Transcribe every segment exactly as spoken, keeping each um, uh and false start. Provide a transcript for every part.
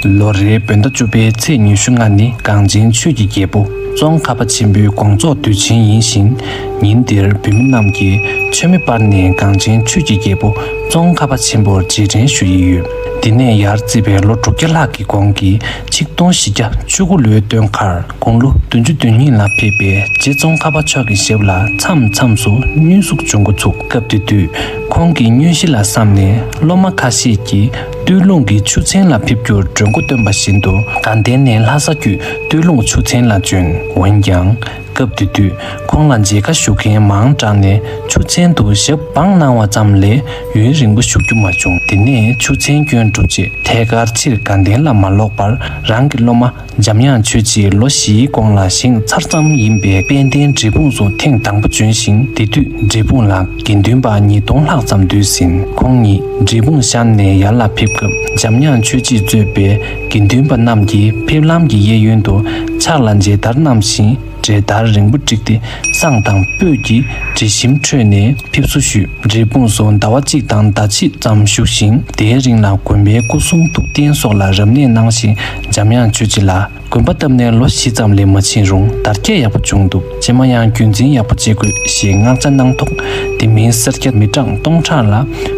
ལོ་རེའི་བོད་ཟླ་བཅུ་པའི་ཚེས་ཉི་ཤུ་ལྔ་ནི་གངས་ཅན་ཆོས་ཀྱི་རྒྱལ་པོ་ཙོང་ཁ་པ་ཆེན་པོའི་དགོངས་རྫོགས་དུས་ཆེན་ཡིན་ཞིང་། ཉིན་དེར་བོད་མི་རྣམས་ཀྱིས་མཆོད་མེ་སྤར་ནས་གངས་ཅན་ཆོས་ཀྱི་རྒྱལ་པོ་ཙོང་ཁ་པ་ཆེན་པོར་རྗེས་དྲན་ཞུ་ཡི་ཡོད། འདི་ནས་ཡར་བརྩིས་པའི་ལོ་དྲུག་བརྒྱ་ལྷག་གི་གོང་གི་ཆིག་སྟོང་བཞི་བརྒྱ་བཅུ་དགུ་ལོའི་སྟོན་ཁར་དགུང་ལོ་བདུན་ཅུ་དོན་གཉིས་ལ་ཕེབས་པའི་རྗེ་ཙོང་ཁ་པ་མཆོག་གི་ཞབས་ལ་མཚམས་མཚམས་སུ་བསྙུན་ཟུག་འབྱུང་འགོ་ཚུགས། སྐབས་དེ་དུས་ཁོང་གི་བསྙུན་གཞི་ལ་བསམ་ནས་སློབ་མ་ཁ་ཤས་ཀྱིས་སྟོད་ལུང་གི་ཆུ་ཚན་ལ་ཕེབས་རྒྱུར་གྲོས་འགོ་བཏོན་པ་བཞིན་དུ་དགའ་ལྡན་ནས་ལྷ་ས་བརྒྱུད་སྟོད་ལུང་ཆུ་ཚན་ལ་བྱོན། འོན་ཀྱང་། སྐབས་དེ་དུས་ཁོང་ལ་མཇལ་ཁ་ཞུ་མཁན་མང་དྲགས་ནས་ཆུ་ཚན་དུ་ཞབས་སྦངས་གནང་བ་ཙམ་ལས་ཡུན་རིང་པོ་བཞུགས་རྒྱུ་མ་བྱུང་། དེ་ནས་ཆུ་ཚན་སྐྱོན་གྲུབ་རྗེས་ཐད་ཀར་ཕྱིར་དགའ་ལྡན་ལ་མ་ལོག་པར་རང་གི་སློབ་མ་འཇམ་དབྱངས་ཆོས་རྗེས་ལོ་བཞིའི་གོང་ལ་བཞེངས་ཚར་ཙམ་ཡིན་པའི་དཔལ་ལྡན་འབྲས་སྤུངས་སུ་ཐེངས་དང་པོ་བྱོན་ཞིང་། དེ་དུས་འབྲས་སྤུངས་ལ་དགེ་འདུན་པ་ཉིས་སྟོང་ལྷག་ཙམ་འདུས་ཟིན། ཁོང་ཉིད་འབྲས་སྤུངས་ཤར་ནས་ཡར་ལ་ཕེབས་སྐབས་འཇམ་དབྱངས་ཆོས་རྗེས་གཙོས་པའི་དགེ་འདུན་པ་རྣམས་ཀྱིས་ཕེབས་ལམ་གྱི་གཡས་གཡོན་དུ་ཕྱག་ལ་མཇལ་དར་བསྣམས་ཤིང་། གྲལ་བསྟར་རིང་པོ་བསྒྲིགས་ཏེ་བསང་དང་སྤོས་ཀྱི་དྲི་ཞིམ་ཁྲོད་ནས་ཕེབས་བསུ་ཞུས། འབྲས་སྤུངས་སུ་ཟླ་བ་གཅིག་དང་ཟླ་ཕྱེད་ཙམ་བཞུགས་ཤིང་། དེའི་རིང་ལ་དགོན་པའི་སྐུ་གསུང་ཐུགས་རྟེན་སོགས་ལ་རབ་གནས་གནང་ཞིང་། འཇམ་དབྱངས་ཆོས་རྗེ་ལ་དགོན་པ་བཏབ་ནས་ལོ་བཞི་ཙམ་ལས་མ་ཕྱིན་རུང་དར་རྒྱས་ཡག་པོ་བྱུང་འདུག་རྗེས་མ་ཡང་རྒྱུན་འཛིན་ཡག་པོ་བྱེད་དགོས་ཞེས་མངགས་བྱ་གནང་ཐོག་དེ་མིན་སེར་སྐྱ་མི་གྲངས་སྟོང་ཕྲག་ལ་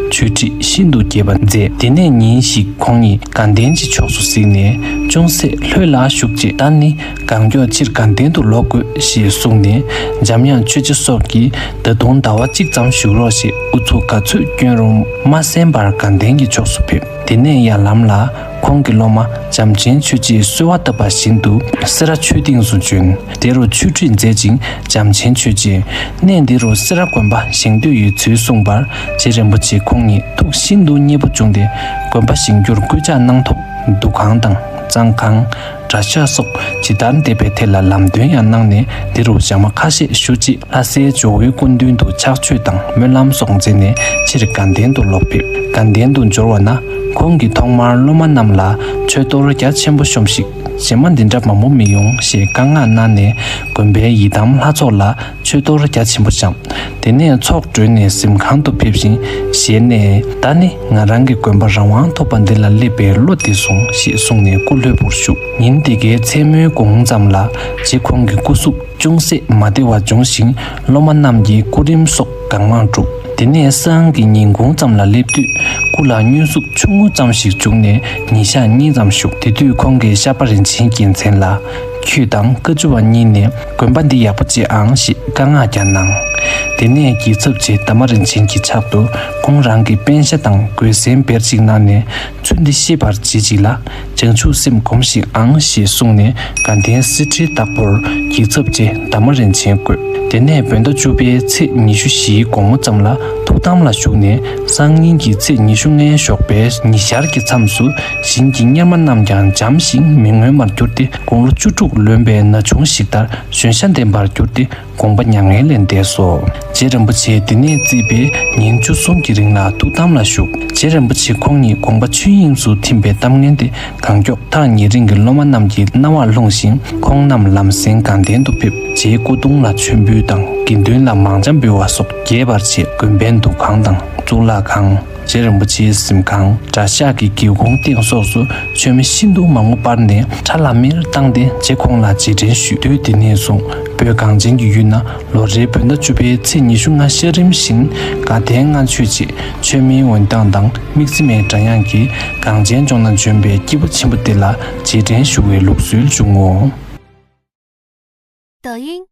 ཆོས་ཁྲིད་ཤིན་ཏུ་རྒྱས་པ་མཛད། དེ་ནས་ཉིན་ཞིག་ཁོང་ཉིད་དགའ་ལྡན་གྱི་ཕྱོགས་སུ་གཟིགས་ནས་ཅུང་ཟད་ལྷོད་ལ་བཞུགས་རྗེས། ད་ནི་གང་མགྱོགས་ཕྱིར་དགའ་ལྡན་དུ་ལོག་དགོས་ཞེས་གསུངས་ནས། འཇམ་དབྱངས་ཆོས་རྗེ་སོགས་ཀྱིས་ད་དུང་ཟླ་བ་གཅིག་ཙམ་བཞུགས་རོགས་ཞེས་ཨུ་ཚུགས་ག་ཚོད་བསྐྱོན་རུང་མ་གསན་པར་དགའ་ལྡན་གྱི་ཕྱོགས་སུ་ཕེབས། དེ་ནས་ཡར་ལམ་ལ་ཁོང་གི་སློབ་མ་བྱམས་ཆེན་ཆོས་རྗེས་གསོལ་བ་བཏབ་པ་བཞིན་དུ་སེ་ར་ཆོས་སྡིངས་སུ་བྱོན། དེ་རུ་ཆོས་ཁྲིད་མཛད་ཅིང་། བྱམས་ཆེན་ཆོས་རྗེས་གནས་འདི་རུ་སེ་ར་དགོན་པ་བཞེངས་འདོད་ཡོད་ཚུལ་གསུངས་པར། རྗེ་རིན་པོ་ཆེ་ཁོང་ཉིད་ཐུགས་ཤིན་ཏུ་མཉེས་པོ་བྱུང་སྟེ་དགོན་པ་བཞེངས་རྒྱུར་སྐུལ་ལྕག་གནང་ཐོག་འདུ་ཁང་དང་གཙང་ཁང་། གྲྭ་ཤག་སོགས་ཇི་ལྟར་འདེབས་པའི་ཐད་ལ་ལམ་སྟོན་ཡང་གནང་ནས། འདི་རུ་ཞག་མ་ཁ་ཤས་བཞུགས་རྗེས་ལྷ་སའི་ཇོ་བོའི་སྐུ་མདུན་དུ་ཕྱག་མཆོད་དང་སྨོན་ལམ་སོགས་མཛད་ནས་ཕྱིར་དགའ་ལྡན་དུ་ལོག་ཕེབས། དགའ་ལྡན་དུ་འབྱོར་བ་ན་ཁོང་གིས་ཐོག་མར་སློབ་མ་རྣམས་ལ་མཆོད་གཏོར་རྒྱ་ཆེན་པོ་ཤོམས་ཤིག་རྗེས་མ་འདི་འདྲ་མང་པོ་མི་ཡོང་ཞེས་བཀའ་མངགས་གནང་ནས་དགོན་པའི་ཡི་དམ་ལྷ་ཚོགས་ལ་མཆོད་གཏོར་རྒྱ་ཆེན་པོ་བཤམས། དེ་ནས་ཚོགས་གྲོལ་ནས་གཟིམ་ཁང་དུ་ཕེབས་ཤིང་ཞལ་ནས། ད་ནི་ང་རང་གི་དགོན་པ་རང་དབང་ཐོབ་པ་འདི་ལ་སླེབས་པའི་བློ་བདེ་སོང་ཞེས་གསུངས་ནས་སྐུ་ལྷོད་པོར་བཞུགས། ཉིན་དེ་གའི་མཚན་མོའི་གུང་ཙམ་ལ་རྗེ་ཁོང་གི་སྐུ་གཟུགས་ཅུང་ཟད་མ་བདེ་བ་བྱུང་ཞིང་། སློབ་མ་རྣམས་ཀྱིས་སྐུ་རིམ་སོགས་གང་མང་བསྒྲུབས། དེ་ནས་སང་གི་ཉིན་གུང་ཙམ་ལ་སླེབས་དུས་སྐུ་ལ་བསྙུན་ཟུག་ཆུང་ངུ་ཙམ་ཞིག་བྱུང་ནས་ཉིན་ཞག་གཉིས་ཙམ་བཞུགས། དེ་དུས་ཁོང་གིས་ཤར་པ་རིན་ཆེན་རྒྱལ་མཚན་ལ། ཁྱོད་དང་བཀའ་བཅུ་བ་གཉིས་ནས་དགོན་པ་འདི་ཡག་པོ་བྱེད་ཨང་ཞེས་བཀའ་མངགས་ཀྱང་གནང་། དེ་ནས་རྒྱལ་ཚབ་རྗེ་དར་མ་རིན་ཆེན་གྱི་ཕྱག་ཏུ་ཁོང་རང་གི་པཎ་ཞྭ་དང་གོས་གཟན་བེར་གཅིག་གནང་ནས། ཚུལ་འདི་ཤེས་པར་བྱེད་ཅིག་ལ། བྱང་ཆུབ་སེམས་སྒོམས་ཤིག་ཨང་ཞེས་གསུངས་ནས་དགའ་ལྡན་གསེར་ཁྲིའི་བདག་པོར་རྒྱལ་ཚབ་རྗེ་དར་མ་རིན་ཆེན་བསྐོས། དེ་ནས་བོད་ཟླ་བཅུ་པའི་ཚེས་ཉི་ཤུ་བཞིའི་དགོང་མོ་ཙམ་ལ་ཐུགས་དམ་ལ་བཞུགས་ནས། སང་ཉིན་གྱི་ཚེས་ཉི་ཤུ་ལྔའི་ཞོགས་པའི་ཉི་ཤར་གྱི་མཚམས་སུ་བཞིན་གྱི་གཉེར་མ་རྣམས་ཀྱང་འཇམ་ཞིང་མི་མངོན་པར་གྱུར་ཏེ། དགུང་ལོ་བཅུ་དྲུག་ལོན་པའི་ན་ཆུང་ཞིག་ལྟར་གཞོན་ཤ་ལྡན་པར་གྱུར་ཏེ། དགོངས་པ་མྱ་ངན་ལས་འདས་སོ། རྗེ་རིན་པོ་ཆེ་འདི་ནས་བརྩིས་པའི་ཉིན་བཅུ་གསུམ་གྱི་རིང་ལ་ཐུགས་དམ་ལ་བཞུགས། རྗེ་རིན་པོ་ཆེ་ཁོང་ཉིད་དགོངས་པ་ཆོས་དབྱིངས་སུ་ཐིམ་པའི་གཏམ་ངན་དེ་གང་མགྱོགས་ཐག་ཉེ་རིང་གི་སློབ་མ་རྣམས་ཀྱི་རྣ་བར་ལྷུང་ཞིང་། ཁོང་རྣམས་ལམ་སེང་དགའ་ལྡན་དུ་ཕེབས། རྗེའི་སྐུ་གདུང་ལ་མཆོད་འབུལ་དང་། དགེ་འདུན་ལ་མང་ཇ་འབུལ་བ་སོགས་རྒྱས་པར་བྱས། དགོན་པའི་འདུ་ཁང་དང་གཙུག་ལག་ཁང་། རྗེ་རིན་པོ་ཆེའི་གཟིམ་ཁང་། གྲྭ་ཤག་གི་སྒེའུ་ཁུང་སྟེང་སོགས་སུ་མཆོད་མེ་ཤིན་ཏུ་མང་པོ་སྤར་ནས་ཁྲ་ལམ་མེར་བཏང་སྟེ་རྗེ་ཁོང་ལ་རྗེས་དྲན་ཞུས། དུས་དེ་ནས་བཟུང་བོད་གངས་ཅན་གྱི་ཡུལ་ན་ལོ་རེའི་བོད་ཟླ་བཅུ་པའི་ཚེས་ཉི་ཤུ་ལྔ་ཤར་རིམ་བཞིན་དགའ་ལྡན་ལྔ་མཆོད་ཅེས་མཆོད་མེའི་འོད་མདངས་དང་དམིགས་བརྩེ་མའི་སྒྲ་དབྱངས་ཀྱིས་གངས་ཅན་ལྗོངས་ན་བྱོན་པའི་སྐྱེས་བུ་ཆེན་པོ་དེ་ལ་རྗེས་དྲན་ཞུ་བའི་ལུགས་སྲོལ་བྱུང་ངོ་། 抖音